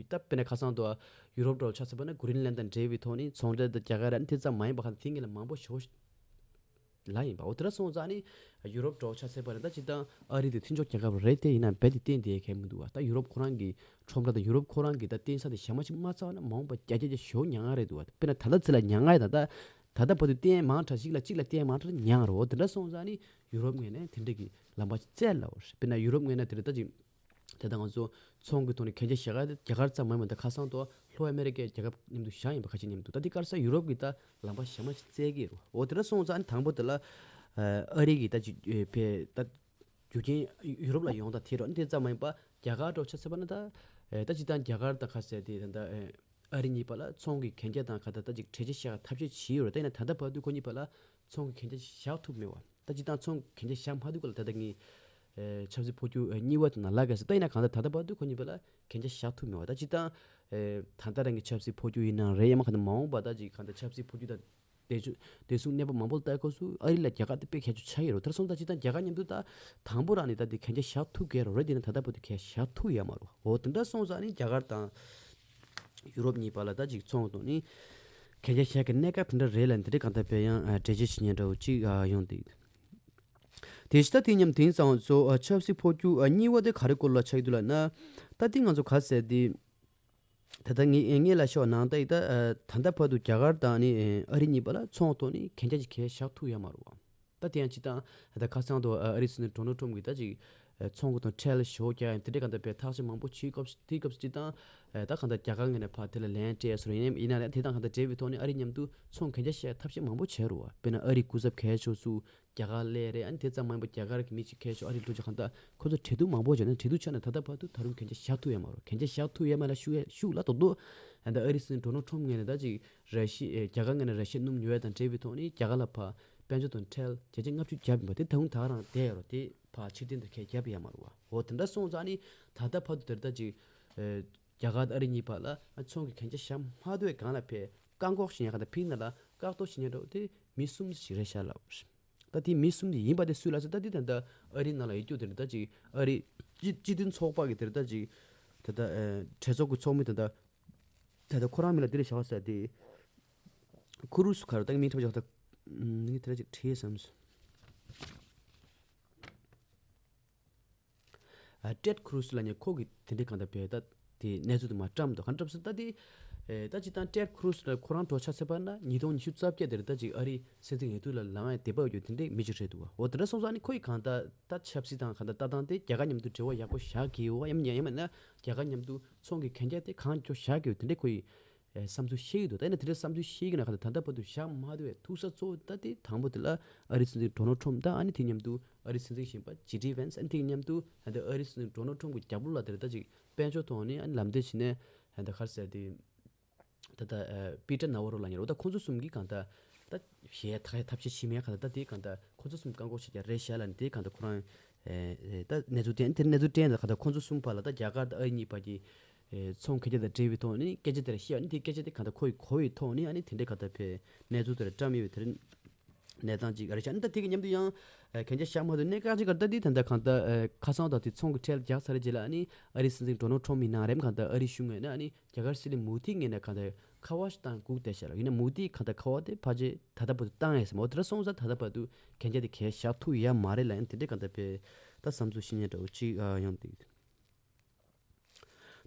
ད་དཔེར་ན་ཁ་སང་དུ་ཡུ་རོབ་འདྲ་བོ་ཆ་ཚང་པ་ན་གྷི་རིན་ལན་དང་འབྲེལ་བའི་ཐོག་ནས་ཚོང་འབྲེལ་དང་རྒྱ་གར་ར་ནི་དེ་ཙམ་མ་ཡིན་པ་གང་ལྟར་དེ་ངེད་ལ་མང་པོ་ཞོ་ལ་ཡིན་པ། འོ་དེ་འདྲ་སོང་ཙང་ནི་ཡུ་རོབ་འདྲ་བོ་ཆ་ཚང་པ་ན་ད་སྤྱིར་བཏང་ཨ་རི་དེ་མཐུན་ཕྱོགས་རྒྱལ་ཁབ་རེད་དེ་ཡིན་ན་རྦད་དེ་བརྟེན་བསྡད་མཁན་མི་འདུག་བ། ད་ཡུ་རོབ་ཁོ་རང་གི་ཁྲོམ་ར་དང་ཡུ་རོབ་ཁོ་རང་གི་ད་བརྟེན་ས་དེ་ཞག་མ་གཅིག་མ་ཚང་ན་མ་འོངས་པ་བརྒྱ་ཆ་བརྒྱ་ཞོ་ཉང་ང་རེད་འདུག་བ། དཔེར་ན་ད་ལྟ་ཚེ་ལ་ཉང་ང་ཡིན་ད་ད་ད་ལྟ་བར་དུ་བརྟེན་མང་དྲགས་ཤིག་ལ་གཅིག་ལ་བརྟེན་མང་དྲགས་ཉང་རོ། འོ་དེ་འདྲ་སོང་ཙང་ནི་ཡུ་རོབ་ངོས་ནས་དེ་འདྲ་གི་ལམ་པ་ཅིག་བཙལ་ལ་འོ། དཔེར་ན་ཡུ་རོབ་ངོས་ནས་དེ་འདྲ་ད་ཅིག་དེ་ལྟ་ང་ཚོ་ཚོང་གི་ཐོག་ནས་གན་རྒྱ་བཞག་ཡ་དེ་རྒྱ་གར་ཙམ་མ་ཡིན་པ་ད་ཁ་སང་དུ་ལྷོ་ཨ་མེ་རི་ཀའི་རྒྱལ་ཁབ་མཉམ་དུ་བཞག་ཡིན་པ་ཁ་ཆེ་མཉམ་དུ་ད་དེ་ག་རེ་ཟེར་ཡུ་རོབ་ཀྱི་ད་ལམ་པ་གཞན་མ་ཞིག་བཙལ་གི་རེད། འོ་དེ་འདྲ་སོང་ཙང་ནི་དང་པོ་དེ་ལ་ཨ་རི་གི་ད་ཅིག་ཨེ་ཕེ་ད་རྒྱུ་རྐྱེན་ཡུ་རོབ་ལ་ཡོང་ད་དེ་རོ། ཨ་ནི་དེ་ཙམ་མ་ཡིན་པ་རྒྱ་གར་འདྲ་བོ་ཆ་ཚང་པ་ན་ད་ཨེ་ད་ཅིག་ད་རྒྱ་གར་ད་ག་ཟེར་དེ་ད་ད་ཨེ་ཨ་རི་གཉིས་བར་ལ་ཚོང་གི་གན་རྒྱ་དང་ག་ད་ད་ཅིག་གྲོས་ཆོད་བཞག་ཐབས་ཤེས་བྱས་ཡོད་རེད། ད་ཡིན་ན་ད་ལྟ་བར་དུ་ཁོ་གཉིས་བར་ལ་ཚོང་གི་གན་རྒྱ་བཞག་ཐུབ་མེད་བ། ད་སྤྱིར་བཏང་ཚོང་གན་རྒྱ་བཞག་མ་ཐུབ་ག་ལ་ད་ལྟ་ངས་ཨེ་ཆབ་སྲིད་འཕོ་འགྱུར་ཨེ་གཉིས་པ་དེ་ནང་ལ་ག་ཟེར་ད་ཡིན་ན་གང་ལྟར་ད་ལྟ་བར་དུ་ཁོ་གཉིས་བར་ལ་གན་རྒྱ་བཞག་ཐུབ་མེད་བ། ད་སྤྱིར་བཏང་ཨེ་ད་ལྟ་རང་གི་ཆབ་སྲིད་འཕོ་འགྱུར་ཡིན་ནའང་རེད། ཡང་མ་གང་ལྟར་མ་འོངས་པ་ད་ཅིག་གང་ལྟར་ཆབ་སྲིད་འཕོ་འགྱུར་དང་བདེ་སྲུང་བདེ་སྲུང་གནས་བབ་མང་པོ་ལ་ལྟ་སྐབས་སུ་ཨ་རི་ལ་རྒྱ་གར་དེ་དཔེ་གལ་ཆེ་ཆགས་ཡོད་རེད། དེར་སོང་ད་སྤྱིར་བཏང་རྒྱ་གར་མཉམ་དུ་ད་དང་པོ་རང་ནས་ད་དེ་གན་རྒྱ་བཞག་ཐུབ་གལ་རོ་རེད། དེ་ནས་ད་ལྟ་བར་དུ་གལ་བཞག་ཐུབ་ཡོད་མ་རེད། འོ་དེ་འདྲ་སོང་ཙང་ནི་རྒྱ་གར་དང་ཡུ་རོབ་གཉིས་བར་ལ་ད་ཅིག་ཚོང་དང་ནི་གན་རྒྱ་བཞག་གི་གནས་སྐབས་དེ་འདྲ་རེད་ལ་འདི་འདྲའི་གང་ལྟར་བས་ཡང་ཨ་འགྲེལ་བཤད་བྱེད་མཁན་འདྲ་བོ་ཅིག་ཨ་ཡོང་འདུག་དེ་བཞིན་ད་དེ་མཉམ་དེང་སང་ཚོ་ཨ་ཆབ་སྲིད་འཕོ་འགྱུར་ཨ་གཉིས་པ་དེ་ག་རེ་སྐོར་ལ་ཆགས་ཀྱི་འདུག་ལབ་ན། ད་དེ་ང་ཚོ་ག་ཟེར་དེ་ད་ལྟ་ངས་ངས་ལབ་ཤོག་ནང་ད་ཡི་ད་ཨ་ད་ལྟ་བར་དུ་རྒྱ་གར་དང་ནི་ཨ་རི་གཉིས་བར་ལ་ཚོང་ཐོག་ནས་གན་རྒྱ་ཅིག་གལ་བཞག་ཐུབ་ཡོད་མ་རེད་བ། ད་དེ་ཡང་སྤྱིར་བཏང་ད་ཁ་སང་དུ་ཨ་རི་སྲིད་འཛིན་ཌོ་ནལ་ཊམ་གྱིས་ད་ཅིག་ཚོང་གི་དང་ཁྲལ་ཞོ་རྒྱག་ཡང་དེ་འདྲའི་གང་ལྟར་བས་ཐག་གཅོད་མང་པོ་བྱེད་སྐབས་དེའི་སྐབས་སུ་སྤྱིར་བཏང་ད་གང་ལྟར་རྒྱ་གར་ངོས་ནས་ཕར་དེ་ལ་ལན་སྤྲད་སོང་ཡིན་ཡིན་ན་ལས་དེ་དང་གང་ལྟར་འབྲེལ་བའི་ཐོག་ནས་ཨ་རི་མཉམ་དུ་ཚོང་གན་རྒྱ་བཞག་ཐབས་ཤེས་མང་པོ་བྱས་རུ་བ། དཔེར་ན་ཨ་རི་སྐུ་ཚབ་གལ་ཆེ་ཚུ་རྒྱ་གར་སླེབས་རེད། ཨ་ནི་དེ་ཙམ་མ་ཡིན་པར་རྒྱ་གར་གྱི་མི་གཅིག་གལ་ཆེ་ཨ་རི་འགྲོ་ཆ་གང་ལྟར་ཁོ་ཚོ་གྲོས་བསྡུར་མང་པོ་བྱས་ནས་གྲོས་བསྡུར་ཆ་ནས་ད་ལྟ་བར་དུ་ད་རུང་གན་རྒྱ་བཞག་ཐུབ་ཡོད་མ་རེད། གན་རྒྱ་བཞག་ཐུབ་ཡོད་མ་ལ་ཤུགས་ཤུགས་ལ་དོག་དོག་ད་ཨ་རི་སྲིད་འཛིན་ཌོ་ནལ་ཊམ་ངོས་ནས་ད་ཅིག་ར་ཤི་ཨེ་རྒྱ་གར་ངོས་ནས་ར་ཤི་ཡ་སྣུམ་ཉོ་ཡ་དང་འབྲེལ་བའི་ཐོག་ནས་རྒྱ་གར་ལ་ཕར་དཔལ་འབྱོར་དང་ཁྲལ་བརྒྱ་ཆ་ལྔ་བཅུ་བརྒྱབ་ཡིན་པ་དེ་ད་དུང་ད་རང་བསྡད་ཡོད་རེད། དེ་ཕར་ཕྱིར་འཐེན་དང་ཁྲལ་བརྒྱབ་ཡོད་མ་རེད་བ། འོ་དེ་འདྲ་སོང་ཙང་ནི་ད་ལྟ་བར་དུ་དེར་ད་ཅིག་ཨེ་རྒྱ་གར་དང་ཨ་རི་གཉིས་བར་ལ་ཨ་ཚོང་གི་གན་རྒྱ་བཞག་མ་ཐུབ་པའི་སྒང་ལ་ཕར་བཀག་འགོག་བྱེད་མཁན་གང་ལྟར་ཕིག་ན་ལ་བཀག་སྡོམ་བྱེད་མཁན་འདྲ་བོ་དེ་མི་གསུམ་ཞིག་རེད་ཤག་ལབ། ད་དེ་མི་གསུམ་དེ་ཡིན་པ་དེ་སུ་ལ་ཟེར་ད་དེ་ད་ལྟ་ཨ་རི་ནང་ལ་ཡོད་རྒྱུ་དེ་རེད། ད་ཅིག་ཨ་རི་སྤྱི་སྤྱི་མཐུན་ཚོགས་པ་གི་དེ་རེད། ད་ཅིག་ད་ལྟ་ཨེ་གྲོས་ཚོགས་ཀྱི་ཚོགས་མི་ད་ལྟ་ད་ལྟ་ཁོ་རང་མིང་ལ་དེ་རེད་བཞག་ཟེར་དེ། ཁུ་རུ་སུ་ག་རེ་ད་ངས་མིང་འཁྲབ་བཞག་ད་ངས་དེ་ར་ཅིག་བྲིས་བསམ་སོང་། ཨ་ཊེཌ་ཁུ་རུ་སུ་ལབ་མཁན་ཁོ་གིས་དེ་འདྲའི་གང་ལྟར་བས་ད་དེ་གནས་ཚུལ་དེ་མར་བཀྲམ་འདུག་གང་འདྲ་ཟེར་ད་དེ་ཨེ་ད་སྤྱིར་བཏང་ཊེཌ་ཁུ་རུ་སུ་ལ་ཁོ་རང་འགྲོ་ཆ་ཚད་པ་ན་ཉིས་སྟོང་ཉི་ཤུ་རྩ་བརྒྱད་དེར་ད་ཅིག་ཨ་རི་སྲིད་འཛིན་འོས་བསྡུ་ལ་ལངས་ཡ་དད་པ་ཡོད་རྒྱུ་དེ་འདྲའི་མི་ཅིག་རེད་འདུག་འོ་དེ་འདྲ་སོང་ཙང་ནི་ཁོ་ཡི་གང་ལྟར་ད་ཆབ་སྲིད་དང་གང་ལྟར་ལྟ་སྟངས་དེ་རྒྱ་གར་མཉམ་དུ་འབྲེལ་བ་ཡག་པོ་བཞག་གི་ཡོད་ཡམ་ཡང་ཡང་མིན་ན་རྒྱ་གར་མཉམ་དུ་ཚོང་གི་གན་རྒྱ་དེ་གང་མགྱོགས་བཞག་གི་ཡོད་དེ་འདྲའི་ཁོ་ཡི་ཨེ་བསམ་ཚུལ་བཤད་ཀྱི་འདུག་ད་ཡིན་ན་དེ་འདྲའི་བསམ་ཚུལ་བཤད་ཀྱི་ན་ག་ད་ད་ལྟ་བར་དུ་བཞག་མ་ཐུབ་པའི་ཐུག་ས་གཙོ་བོ་ད་དེ་དང་པོ་དེ་ལ་ཨ་རི་སྲིད་འཛིན་ཌོ་ནལ་ཊམ་དང་ཨ་ནི་དེ་མཉམ་དུ་ཨ་རི་སྲིད་འཛིན་གཞན་པ་ཇེ་ཌི་ཝན་སི་ཨ་ནི་དེ་མཉམ་དུ་ད་ལྟ་ཨ་རི་སྲིད་འཛིན་ཌོ་ནལ་ཊམ་གྱི་རྒྱབ་ལོགས་ལ་དེ་རེད། ད་ཅིག་དཔལ་འབྱོར་ཐོག་ནས་ཨ་ནི་ལམ་སྟོན་བྱས་ནས་ད་ལྟ་ག་རེ་ཟེར་དེ་ད་ལྟ་པི་ཊར་ནཱ་ཝ་རོ་ལབ་མཁན་རེད། ད་ཁོང་ཚོ་གསུམ་གྱིས་གང་ལྟར་ ད་གཞས་ཐག་ཐབས་ཤེས་བྱེད་མེད་གང་ལྟར་ད་དེ་གང་ལྟར་ཁོ་ཚོ་གསུམ་བཀག་འགོག་བྱེད་ཀྱི་རེད་ཤག་ལབ་ནས། དེ་གང་ལྟར་ཁོ་རང་ཨེ་ཨེ་ད་གནས་ཚུལ་དེ་དེ་གནས་ཚུལ་དྲན་ད་གང་ལྟར་ཁོ་ཚོ་གསུམ་བར་ལ་ད་རྒྱ་གར་དང་ཨ་རི་གཉིས་བར་གྱི་ཨེ་ཚོང་ཁེ་ཆ་དང་འབྲེལ་བའི་ཐོག་ནས་སྐད་ཆ་དེ་ར་བཤད་ནས། དེ་སྐད་ཆ་དེ་གང་ལྟར་ཁོ་ཡི་གོ་བའི་ཐོག་ནས་ཨ་ནི་དེ་འདྲའི་གང་ལྟར་བའི་གནས་ཚུལ་དེ་ར་བཀྲམ་ཡོད་པའི་དེ་རིང་གནས་སྟངས་ཅིག་རེད་ཤག་ཨ་ནི་ད་དེ་གི་མཉམ་དུ་ཡང་ཨ་གན་རྒྱ་བཞག་མ་ཐུབ་གནད་འགག་ཅིག་ག་ད་དེ་ད་ལྟ་གང་ལྟར་ཨ་ཁ་སང་དང་དེ་ཚོང་གི་ཁྲལ་རྒྱག་ཚར་རྗེས་ལ་ཨ་ནི་ཨ་རིའི་སྲིད་འཛིན་ཌོ་ནལ་ཁྲོམ་ཡིན་ན་རེད། གང་ལྟར་ཨ་རིའི་གཞུང་ངོས་ནས་ཨ་ནི་རྒྱ་གར་སྲིད་བློན་མོ་དྷི་ངོས་ནས་གང་ལྟར་ཁ་བ་ཞིག་བཏང་སྒུག་བསྡད་ཤག་ལ། ཡིན་ན་མོ་དྷི་གང་ལྟར་ཁ་བ་དེ་ཕལ་ཆེར་ད་ལྟ་བར་དུ་བཏང་ཡོད་ས་མ་རེད། དེ་འདྲ་སོང་ཙང་ད་ལྟ་བར་དུ་གན་རྒྱ་དེ་གན་རྒྱ་བཞག་ཐུབ་ཡ་མ་རེད་ལབ་ཡང་དེ་འདྲའི་གང་ལྟར་བའི་ད་བསམ་ཚུལ་བཤད་མཁན་འདྲ་བོ་ཅིག་ཨ་ཡོང་འདུག་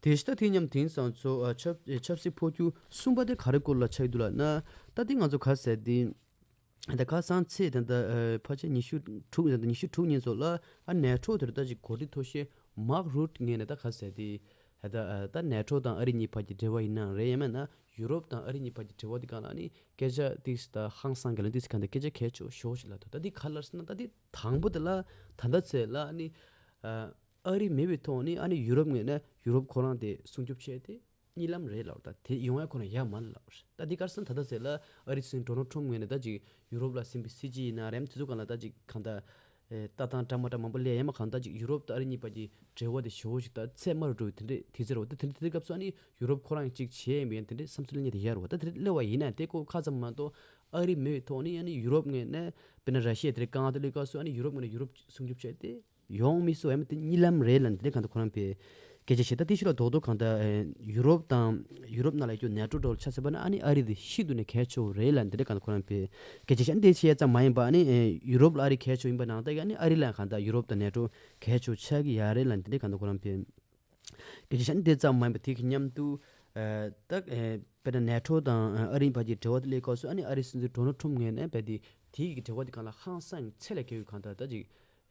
དེ་བཞིན་ད་དེ་མཉམ་དེང་སང་ཚོ་ཨ་ཆབ་ཆབ་སྲིད་འཕོ་འགྱུར་གསུམ་པ་དེ་ག་རེ་སྐོར་ལ་ཆགས་ཡོད་འདུག་ལབ་ན། ད་དེ་ང་ཚོ་ག་ཟེར་དེ་ད་ཁ་སང་ཚེས་ད་ལྟ་ཨ་ཕལ་ཆེར་ཉི་ཤུ་དྲུག་ད་ལྟ་ཉི་ཤུ་དྲུག་ཉིན་ཚོ་ལ་ཨ་ནེ་ཊོ་དེར་ད་ཅིག་འགོ་ཁྲིད་མཐོ་ཤོས་མཱག་རུད་ངོས་ནས་ད་ག་ཟེར་དེ་ད་ད་ནེ་ཊོ་དང་ཨ་རི་གཉིས་བར་གྱི་འབྲེལ་བ་ཡིན་ན་རེད། ཡང་མིན་ན་ཡུ་རོབ་དང་ཨ་རི་གཉིས་བར་གྱི་འབྲེལ་བ་དེ་གང་ལ་ཨ་ནི་སྐད་ཆ་ཏིག་ཙམ་ད་ཧང་སང་གི་ལ་ཏིག་ཙམ་གང་ད་སྐད་ཆ་གལ་ཆེ་བོ་ཞེ་པོ་ཞིག་ལབ་འདུག་ད་འདི་ག་ལ་ཟེར་ན་ད་འདི་དང་པོ་དེ་ལ་ད་ལྟ་ཚེ་ལ་ཨ་ནི་ཨ་ཨ་རི་མེད་པའི་ཐོག་ནས་ཨ་ནི་ཡུ་རོབ་ངོས་ནས་ཡུ་རོབ་ཁོ་རང་དེ་སྲུང་སྐྱོབ་བྱས་ཏེ་གཉིད་ལམ་རེད་ལབ། ད་དེ་ཡོང་ཡ་ཁོ་རང་ཡ་མ་ལབ། ད་འདི་ག་རེ་ཟེར་ན་ད་ལྟ་ཚེ་ལ་ཨ་རི་སྲིད་འཛིན་ཌོ་ནལ་ཁྲོམ་ངོས་ནས་ད་ཅིག་ཡུ་རོབ་ལ་ཟིན་པའི་སྲིད་ཇུས་ཡིན་ན་རེད། དེ་ཚོ་གང་ལ་ད་ཅིག་གང་ད་ཨེ་ལྟ་སྟངས་འདྲ་མ་འདྲ་མང་པོ་སླེབས་ཡ་མ། གང་ད་ཅིག་ཡུ་རོབ་དང་ཨ་རི་གཉིས་བར་གྱི་འབྲེལ་བ་དེ་ཞེ་པོ་ཞིག་ད་ཚད་དམའ་རུ་འགྲོ་བའི་དེ་འདྲའི་དུས་ཚོད་རེད་བ། ད་དེ་འདྲའི་དེ་འདྲའི་སྐབས་སུ་ཨ་ནི་ཡུ་རོབ་ཁོ་རང་གཅིག་བྱས་ཡིན་པ་ཡིན་དེ་འདྲའི་བསམ་ཚུལ་གླེང་མཁན་དེ་ཡོད་རེད་བ། ད་དེ་འདྲའི་སླེབས་པ་ཡིན་ན་དེ་ཁོ་ཁ་ཙམ་མ་གཏོགས་ཨ་རི་མེད་པའི་ཐོག་ནས་ཨ་ནི་ཡུ་རོབ་ངོས་ནས་དཔེར་ན་ར་ཤི་ཡ་དེ་འདྲའི་དཀའ་ངལ་དེ་སླེབས་སྐབས་སུ་ཨ་ནི་ཡུ་རོབ་ངོས་ནས་ཡུ་རོབ་སྲུང་སྐྱོབ་བྱས་ཏེ་ཡོང་མི་སྲིད་པ་ཡིན་པ་དེ་གཉིད་ལམ་རེད་ལབ་ནས་དེ་འདྲའི་གང་ལྟར་ཁོ་རང་པའི་སྐད་ཆ་བཤད། ད་དེ་ཕྱི་ལ་རྡོག་རྡོག་གང་ལྟར་ཨེ་ཡུ་རོབ་དང་ཡུ་རོབ་ནང་ལ་ཡོད་རྒྱུ་ནེ་ཊོ་འདྲ་བོ་ཆ་བཞག་པ་ན་ཨ་ནི་ཨ་རི་དེ་ཤིན་ཏུ་ནས་གལ་ཆེ་བོ་རེད་ལབ་ནས་དེ་འདྲའི་གང་ལྟར་ཁོ་རང་པའི་སྐད་ཆ་བཤད། དེ་བཤད་ཙམ་མ་ཡིན་པ་ཨ་ནི་ཨེ་ཡུ་རོབ་ལ་ཨ་རི་གལ་ཆེ་བོ་ཡིན་པ་ནང་ལྟར་གྱི་ཨ་ནི་ཨ་རི་ལ་གང་ལྟར་ཡུ་རོབ་དང་ནེ་ཊོ་གལ་ཆེ་བོ་ཆགས་ཀྱི་ཡ་རེད་ལབ་ནས་དེ་འདྲའི་གང་ལྟར་ཁོ་རང་པའི་སྐད་ཆ་བཤད། དེ་ཙམ་མ་ཡིན་པ་དེ་གི་མཉམ་དུ་ཨ་ད་ཨེ་དཔེར་ན་ནེ་ཊོ་དང་ཨ་རི་བར་གྱི་འབྲེལ་བ་དེ་སླེབས་སྐབས་སུ་ཨ་ནི་ཨ་རིའི་སྲིད་འཛིན་ཌོ་ནལ་ཁྲོམ་ངོས་ནས་རྦད་དེ་དེའི་གི་འབྲེལ་བ་དེ་གང་ལ་ཧང་སང་ཚད་ལས་བརྒལ་བའི་གང་ལྟར་ད་ཅིག་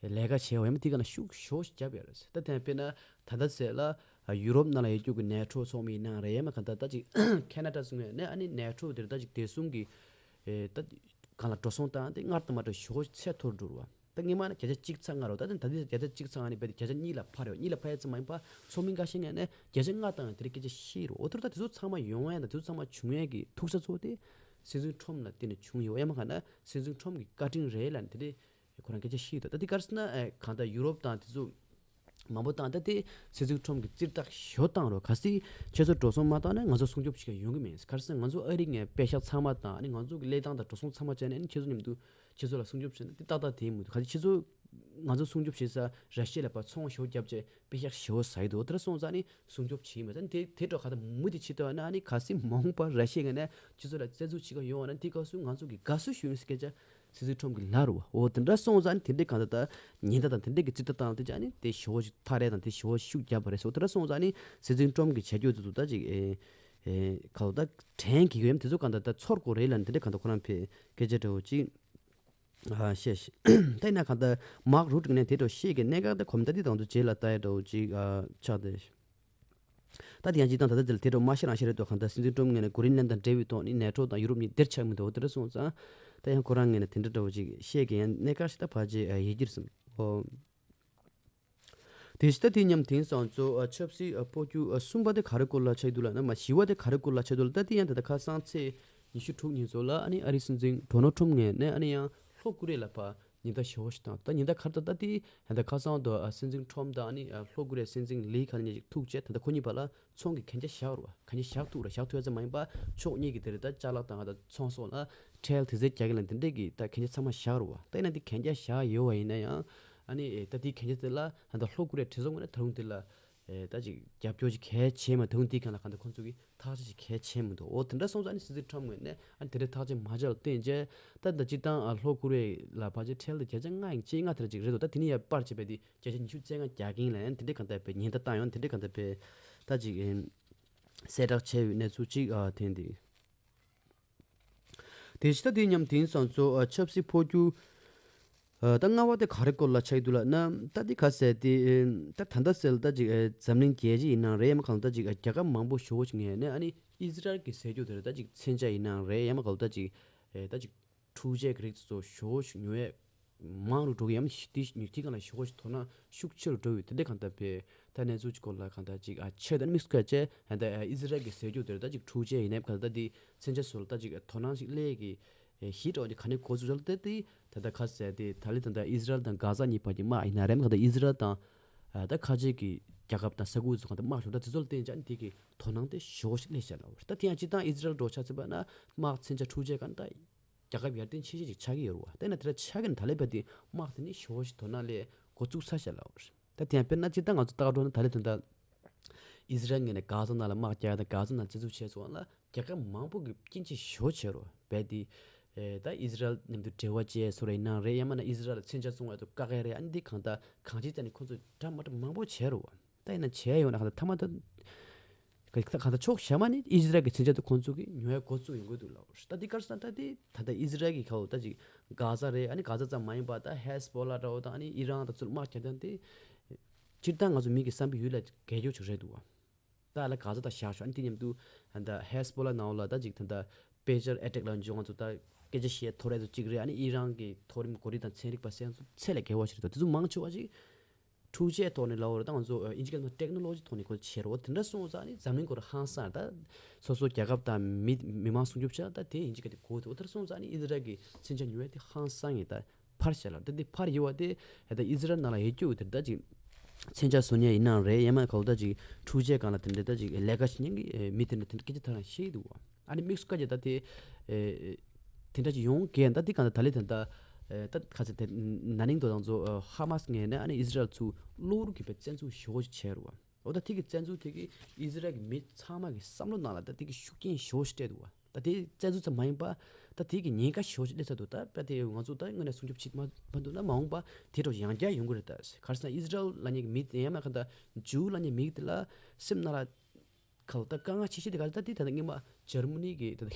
ལས་ཀ་བྱས་པ་ཡིན་ན་དེ་ག་ལ་ཤུགས་ཞེ་པོ་ཞིག་བརྒྱབ་ཡོད་རེད། ད་དེ་དཔེར་ན་ད་ལྟ་ཚེ་ལ་ཡུ་རོབ་ནང་ལ་ཡོད་རྒྱུ་གི་ནེ་ཊོ་ཚོགས་མི་ཡིན་ན་རེད། ཡང་མིན་གང་ལྟར་ད་ཅིག་ཁེ་ན་ཌ་ཚོགས་མི་ནས་ཨ་ནི་ནེ་ཊོ་དེར་ད་ཅིག་བདེ་སྲུང་གི་ཨེ་ད་གང་ལ་འགྲོ་སོང་བཏང་སྟེ་སྔར་དང་མ་འདྲ་ཞེ་པོ་ཚད་མཐོར་འགྲོ་བ། ད་སྔོན་མ་ནི་བརྒྱ་ཆ་གཅིག་ཚེག་ལྔ་རེད། ད་ད་ད་འདི་བརྒྱ་ཆ་གཅིག་ཚེག་ལྔ་ནི་རྦད་དེ་བརྒྱ་ཆ་གཉིས་ལ་འཕར་ཡོད། གཉིས་ལ་འཕར་ཡ་ཙམ་མ་ཡིན་པ་ཚོགས་མི་འགའ་ཤས་ངོས་ནས་བརྒྱ་ཆ་ལྔ་བཏང་ཡང་དེ་རིང་སྐད་ཆ་བཤད་ཡོད་རེད། འོ་ཐོར་ད་དེ་ཚོ་ཚང་མ་ཡོང་ཡ་དང་དེ་ཚོ་ཚང་མ་བྱུང་ཡ་གི་ཐུག་ས་ཚོ་དེ་སྲིད་འཛིན་ཁྲོམ་ལ་བརྟེན་ནས་བྱུང་ཡོད། ཡང་མིན་གང་ལྟར་སྲིད་འཛིན་ཁྲོམ་གི་བཀའ་དྲིན་རེད་ལབ་ནས་དེ་འདྲའི་ཁོ་རང་སྐད་ཆ་བཤད་ཡོད། ད་དེ་ག་རེ་ཟེར་ན་ཨེ་གང་ལྟར་ཡུ་རོབ་དང་དེ་ཚོ་མང་པོ་བཏང་། ད་དེ་སྲིད་འཛིན་ཁྲོམ་གྱིས་རྩིས་རྟགས་ཞོ་བཏང་རོགས། གལ་སྲིད་ཁྱེད་ཚོ་འགྲོ་སོང་མ་བཏང་ན་ང་ཚོ་སྲུང་སྐྱོབ་བྱེད་མཁན་ཡོང་གི་མེད། ག་རེ་ཟེར་ན་ང་ཚོ་ཨ་རི་ནས་པེ་ཤག་ཚང་མ་བཏང་ཨ་ནི་ང་ཚོ་གི་ལས་སྟངས་དང་འགྲོ་སོང་ཚང་མ་བྱས་ནས་ཨ་ནི་ཁྱེད་ཚོ་མཉམ་དུ་ཁྱེད་ཚོ་ལ་སྲུང་སྐྱོབ་བྱས་ན་དེ་ཏག་ཏག་དེ་མི་འདུག་གལ་སྲིད་ཁྱེད་ཚོ་ང་ཚོ་སྲུང་སྐྱོབ་བྱེད་ས་ར་ཤི་ཡ་ལ་ཕར་ཚོང་ཞོ་བརྒྱབ་བྱས་པེ་ཤག་ཞོ་ཟ་ཡི་འདུག་དེ་འདྲ་སོང་ཙང་ཨ་ནི་སྲུང་སྐྱོབ་བྱེད་མེད། ད་དེ་དེ་འདྲ་ག་ད་མུ་མཐུད་བྱེད་ཐུབ་ན་ཨ་ནི་གལ་སྲིད་མ་འོངས་པར་ར་ཤི་ཡ་ནས་ཁྱེད་ཚོ་ལ་རྩ་འཛུགས་བྱེད་མཁན་ཡོང་བ་ན་དེ་སྐབས་སུ་ང་ཚོ་གི་དགའ་བསུ་ཞུ་ཡོང་སྐད་ཆ་སྲིད་འཛིན་ཁྲོམ་གྱི་ལ་རུ་བ། འོ་དེ་འདྲ་སོང་ཙང་ནི་དེ་འདྲའི་གང་ལྟར་ད་ཉེན་བརྡ་དང་དེ་འདྲའི་གི་རྩིས་ལྟ་སྟངས་དེ་ཅག་ནི་དེ་ཞེ་པོ་ཞིག་ཐག་རེད་དང་དེ་ཞེ་པོ་ཤུགས་རྒྱབ་པ་རེད་ཟེར། འོ་དེ་འདྲ་སོང་ཙང་ནི་སྲིད་འཛིན་ཁྲོམ་གྱི་བྱ་སྤྱོད་དེ་ཚོ་ད་ཅིག་ཨེ་ཨེ་གང་ལྟར་དྲན་གྱི་ཡོད་ཡམ་དེ་ཚོ་གང་ལྟར་ད་ཚོར་དགོས་རེད་ལ་ནི་དེ་འདྲའི་གང་ལྟར་ཁོ་རང་ཕེ་སྐད་ཆ་འདྲ་བོ་ཅིག་ཨ་བཤད་ཤི། ད་ཡིན་ན་གང་ལྟར་མཱག་རུ་ཊི་ནས་དེ་འདྲ་བཤད་ཀྱི་གནད་འགག་དེ་གོམ་ད་དེ་དང་དུ་རྗེས་ལ་ལྟ་ཡ་འདྲ་བོ་ཅིག་ཨ་ཆགས་ཏེ། ད་དེ་ཡང་སྤྱིར་བཏང་ད་ལྟ་དེ་ལ་དེ་འདྲ་མ་ཤེས་རང་ཤེས་རེད་དོ། གང་ལྟར་སྲིད་འཛིན་ཀྲུམ་ངོས་ནས་གྷི་རིན་ལན་དང་འབྲེལ་བའི་ཐོག་ནས་ནེ་ཊོ་དང་ཡུ་རོབ་གཉིས་སྡེར་ཆགས་མི་འདུག་འོ་དེ་འདྲ་སོང་ཙང་ད་ཡང་ཁོ་རང་ངོས་ནས་དེ་འདྲ་འདྲ་བོ་ཅིག་བཤད་ཀྱི་ཡང་གནད་འགག་ཞིག་ད་ཕལ་ཆེར་ཡིད་ཀྱིར་སོང་། ཨོ། དེ་ཕྱི་ད་དེ་མཉམ་དེང་སང་ཚོ་ཆབ་སྲིད་སྤོ་རྒྱུ་གསུམ་པ་དེ་ག་རེ་སྐོར་ལ་ཆགས་འདུག་ལབ་ན། མ་བཞི་བ་དེ་ག་རེ་སྐོར་ལ་ཆགས་འདུག་ལབ་ད་དེ་ཡང་ད་ལྟ་ཁ་སང་ཚེས་ཉི་ཤུ་དྲུག་ཉིན་ཚོ་ལ་ཨ་ནི་ཨ་རིའི་སྲིད་འཛིན་ཌོ་ནལ་ཁྲོམ་ངོས་ནས་ཨ་ནི་ཡང་ལྷོ་ཀོ་རི་ཡ་ལ་ཕར་ཉེན་བརྡ་ཞེ་པོ་ཞིག་བཏང་། ད་ཉེན་བརྡ་ག་རེ་བཏང་། ད་དེ་ད་ལྟ་ཁ་སང་དུ་ཨ་སྲིད་འཛིན་ཁྲོམ་དང་ཨ་ནི་ཨ་ལྷོ་ཀོ་རི་ཡའི་སྲིད་འཛིན་ལི་ཁ་ནས་ཅིག་ཐུག་བྱས། ད་ལྟ་ཁོ་གཉིས་བར་ལ་ཚོང་གི་གན་རྒྱ་བཞག་རུ་བ། གན་རྒྱ་བཞག་ཐུབ་ར་བཞག་ཐུབ་ཡ་ཙམ་མ་ཡིན་པ་ཕྱོགས་གཉིས་ཀྱི་དེ་རེད་ད་ཅ་ལག་དང་ད་ཚོང་སོགས་ལ་ཁྲལ་དེ་ཚོ་རྒྱག་གི་ལ་འདི་འདྲས་ཀྱི་ད་གན་རྒྱ་ཚང་མ་བཞག་རུ་བ། ད་ཡིན་ན་འདི་གན་རྒྱ་བཞག་ཡོད་བ་ཡིན་ན་ཡང་ཨ་ནི་ཨེ་ད་འདི་གན་རྒྱ་དེ་ལ་ད་ལྟ་ལྷོ་ཀོ་རི་ཡ་གྲོས་ཚོགས་ངོས་ནས་ད་རུང་དེ་ལ་ཨེ་ད་ཅིག་རྒྱབ་སྐྱོར་ཅིག་གལ་ཆེ་མ། ད་རུང་འདི་གང་ལ་གང་ལྟར་ཁོང་ཚོ་གི་ཐག་གཅོད་ཅིག་གལ་ཆེ་མི་འདུག་འོ་དེ་འདྲ་སོང་ཙང་ཨ་ནི་སྲིད་འཛིན་ཁྲོམ་ངོས་ནས་ཨ་ནི་དེ་འདྲའི་ཐག་གཅོད་མ་བྱས་ལ་བརྟེན་བྱས་ད་ད་སྤྱིར་བཏང་ཨ་ལྷོ་ཀོ་རི་ཡ་ལ་ཕལ་ཆེར་ཁྲལ་དེ་བརྒྱ་ཆ་ལྔ་ཡང་བཅོ་ལྔ་དེ་འདྲ་ཅིག་རེད་འདུག་ད་དེ་ནས་ཡར་སྤར་བྱས་པ་དེ་བརྒྱ་ཆ་ཉི་ཤུ་རྩ་ལྔ་རྒྱག་གིན་ལ་ཡང་དེ་འདྲའི་གང་ལྟར་བའི་ཉེན་བརྡ་བཏང་ཡོང་། དེ་འདྲའི་གང་ལྟར་བའི་ད་ཅིག་ཨེ་གསལ་བསྒྲགས་བྱས་ཡོད་གནས་ཚུལ་ཅིག་ཨ་ཐོན་འདུག་དེ་ཕྱི་ད་དེ་མཉམ་དེང་སང་ཚོ་ཨ་ཆབ་སྲིད་འཕོ་འགྱུར་ཨ་ད་ལྔ་པ་དེ་ག་རེ་སྐོར་ལ་ཆགས་ཀྱི་འདུག་ལབ་ན། ད་དེ་ག་ཟེར་དེ་ཨེ་ད་ད་ལྟ་ཟེར་ལ་ད་ཅིག་ཨེ་འཛམ་གླིང་རྒྱལ་སྤྱི་ཡིན་ནའང་རེད། ཡང་མིན་གང་ལྟར་ཅིག་ཨ་རྒྱལ་ཁབ་མང་པོ་ཞེ་པོ་ཅིག་ངོས་ནས་ཨ་ནི་ཨི་ཟི་རལ་གྱི་ཟེར་རྒྱུ་དེ་རེད། ད་ཅིག་མཚོན་ཆ་ཡིན་ནའང་རེད། ཡང་མིན་གང་ལྟར་ཅིག་ཨེ་ད་ཅིག་འཕྲུལ་ཆས་ཀྱི་རིགས་དེ་ཚོ་ཞེ་པོ་ཞིག་ཉོ་ཡས་མང་རུ་འགྲོ་གི་ཡ་མ་གཞི་དེ་ཉོ་དེ་གང་ལ་ཞེ་པོ་ཞིག་དོ་སྣང་ཤུགས་ཆེ་རུ་འགྲོ་བའི་དེ་འདྲ་གང་ལྟར་བའི་ད་གནས་ཚུལ་ཅིག་སྐོར་ལ་གང་ལྟར་ཅིག་ཨ་ཆེད་དུ་དམིགས་སུ་བཀར་བྱས་ད་ཨི་ཟི་རལ་གྱི་ཟེར་རྒྱུ་དེར་ད་ཅིག་འཕྲུལ་ཆས་ཡིན་ནའི་གང་ལྟར་དེ་མཚོན་ཆ་ཚོ་ལ་ད་ཅིག་དོ་སྣང་ཞིག་སླེབས་ཀྱི་ ཨེ་ཞི་འདྲ་བོ་ཅིག་ག་ནས་གོ་ཚུལ་ལ་བལྟས་ཏེ། ད་ལྟ་ཁ་གསལ་ཏེ་ད་ལི་ད་ལྟ་ཨི་ཟི་རལ་དང་གྷ་ཟ་གཉིས་བར་གྱི་དམག་ཡིན་ན་རེད། མ་ག་ད་ཨི་ཟི་རལ་དང་ཨ་ད་ཁ་ཆེ་གི་རྒྱལ་ཁབ་དང་ས་ཁུལ་ཚོ་གང་ད་དམག་ཞོར་ད་དེ་ཚོ་ལ་བརྟེན་ཅག་ནི་དེ་གི་དོ་སྣང་དེ་ཞོ་ཞིག་སླེབས་བཞག་ལ། ད་དེ་ཡང་སྤྱིར་བཏང་ཨི་ཟི་རལ་འགྲོ་ཆ་ཚུད་པ་ན་དམག་མཚོན་ཆ་འཕྲུལ་ཆས་གང་ད་རྒྱལ་ཁབ་ཡར་ཐོན་ཆེ་ཤོས་ཅིག་ཆགས་ཀྱི་ཡོད་རེད་བ། དེ་ན་དེ་འདྲ་ཆགས་ཀྱི་ན་ད་ལི་བར་དེ་དམག་དེ་ནི་ཞོ་ཞིག་དོ་སྣང་སླེབས་འགོ་བཙུགས་ཚར་བཞག་ལ། ད་དེ་ཡང་དཔེར་ན་སྤྱིར་བཏང་ང་ཚོ་ལྟ་ག་འགྲོ་ན་ད་ལི་ད་ལྟ། ཨི་ཟི་རལ་ངོས་ནས་གྷ་ཟ་ནང་ལ་དམག་རྒྱག་དང་གྷ་ཟ་ནང་བཙན་འཛུལ་བྱས་སོང་ལ་རྒྱལ་ཁབ་མང་པོ་གི་སྐྱིན་ཆ་ཞོ་བྱས་རོ་བས་དེ། ཨེ་ད་ཨི་ཟི་རལ་མཉམ་དུ་འབྲེལ་བ་བཅད་སོ་རེ་ཡིན་ནའང་རེད། ཡང་མིན་ན་ཨི་ཟི་རལ་ལ་མཚོན་ཆ་བཙོང་བ་དུ་བཀག་ཡ་རེད། ཨ་ནི་འདི་གང་ལྟར་གང་ཅིའི་རྩ་ནས་ཁོ་ཚོས་འདྲ་མ་འདྲ་མང་པོ་བྱས་རོ། ད་ཡིན་ན་བྱས་ཡོང་ན་གང་ལྟར་མཐའ་མ་ད་ག་གང་ལྟར་ཕྱོགས་གཞན་མ་ནི་ཨི་ཟི་རལ་གྱི་མཚོན་ཆ་དུ་ཁོང་ཚོ་གིས་ཉོ་ཡ་འགོ་བཙུགས་ཡོང་གི་འདུག་ལ། ད་འདི་གར་སོང་ད་འདི་ད་ལྟ་ཨི་ཟི་རལ་གྱི་ཁ་ལོ་ད་ཅིག་གྷ་ཟ་རེད། ཨ་ནི་གྷ་ཟ་ཙམ་མ་ཡིན་པ་ད་ཧེ་སི་བྷོ་ལ་འདྲ་བོ་དང་ཨ་ནི་ཨི་རན་དང་ཚུར་དམག་རྒྱག་སྟངས་དེ། སྤྱིར་བཏང་ང་ཚོ་མི་གི་བསམ་པའི་ཡུལ་ལ་གལ་ཆེ་ཆོག་རེད་འདུག་བ། ད་ལ་གྷ་ཟ་དང་བཞག་ཤོག་ཨ་ནི་དེ་མཉམ་དུ་ད་ཧེ་སི་བྷོ་ལ་ནང་ལ་ད་ཅིག་ད་ད་པེ་ཇར་ཨེ་ཊེག་ལ་འཇོག་ང་ཚོ་ད་སྐད་ཆ་བཤད་ཐོ་རེ་ཚོ་གཅིག་རེད། ཨ་ནི་ཨི་རན་གྱི་མཐོ་རིམ་འགོ་ཁྲིད་དང་ཚན་རིག་པ་སེམས་ཚོ་ཚད་ལས་བརྒལ་བ་ཞིག་རེད། ད་དེ་ཚོ་མང་ཆེ་བ་ཅིག་འཕྲུལ་ཆས་ཐོག་ནས་ལབ་པ་རེད། ད་ང་ཚོ་ཨིན་ཇི་སྐད་ནང་ཊེག་ནོ་ལོ་ཇི་ཐོག་ནས་ཁོ་ཚོ་བྱེད་རོགས་དེ་འདྲ་སོང་ཙང་ཨ་ནི་འཛམ་གླིང་སྐོར་ཧང་སང་ད་སོ་སོ་རྒྱལ་ཁབ་དང་མི་མི་མང་སྲུང་སྐྱོབ་བྱ་ད་དེ་ཨིན་ཇི་སྐད་དེ་གོ་ཐུབ། དེ་འདྲ་སོང་ཙང་ཨ་ནི་ཨི་ཟི་རལ་གྱི་མཚོན་ཆ་ཉོ་ཡ་དེ་ཧང་སང་ཡིན་ད། ཕར་བཞག་ལ་ད་འདི་ཕར་ཡོད་བ་དེ་ད་ཨི་ཟི་རལ་ནང་ལ་ཡོད་རྒྱུ་དེ་ད་ཅིག་མཚོན་ཆ་བཟོ་མཁན་ཡིན་ནའང་རེད། ཡང་མིན་ཁོ་ད་ཅིག་འཕྲུལ་ཆས་སྒང་ལ་དེ་འདྲ་ད་ཅིག་ལས་ཀ་བྱེད་མཁན་གྱི་མི་དེ་འདྲ་དེ་འདྲ་སྐད་ཆ་ཐག་རང་བཤད་ཀྱི་འདུག་བ། ཨ་ནི་དམིགས་སུ་བཀར་རྒྱུ་ད་དེ་དེ་འདྲ་ཅིག་ཡོང་གི་ད་འདི་གང་ད་ད་ལི་དེ་ད་ད་ཁ་ཚེ་དེ་ན་ནིང་དོ་དང་ཚོ་ཧ་མ་སི་ངོས་ནས་ཨ་ནི་ཨི་ཟི་རལ་ཚུར་གློག་རུ་གི་བའི་བཙན་འཛུལ་ཞོ་ཅིག་བྱས་རུ་བ། འོ་ད་དེ་གི་བཙན་འཛུལ་དེ་གི་ཨི་ཟི་རལ་གི་མི་ཚང་མ་གི་བསམ་བློ་ནང་ལ་ད་དེ་གི་ཤུགས་རྐྱེན་ཞོ་ཞིག་སྤྲད་འདུག་བ། ད་དེ་བཙན་འཛུལ་ཙམ་མ་ཡིན་པ་ད་དེ་གི་ཉེན་ཁ་ཞོ་ཞིག་སླེབས་ཚར་འདུག་ད་ད་དེ་ང་ཚོ་ད་དངོས་གནས་སྲུང་སྐྱོབ་བྱེད་མ་མ་འདུག་ན་མ་འོངས་པ་དེ་འདྲ་ཡང་བསྐྱར་ཡོང་གི་རེད། ད་ག་རེ་ཟེར་ན་ཨི་ཟི་རལ་ལབ་མཁན་གི་མི་དེ་ཡང་མ་ག་ད་ཇུའུ་ལབ་མཁན་མི་དེ་ལ་སེམས་ནང་ལ་ཁ་ལ་ད་དཀའ་ངལ་ཆེ་ཤོས་དེ་ག་ད་དེ་ད་ད་སྔོན་མ་འཇར་མ་ནི་གི་ད་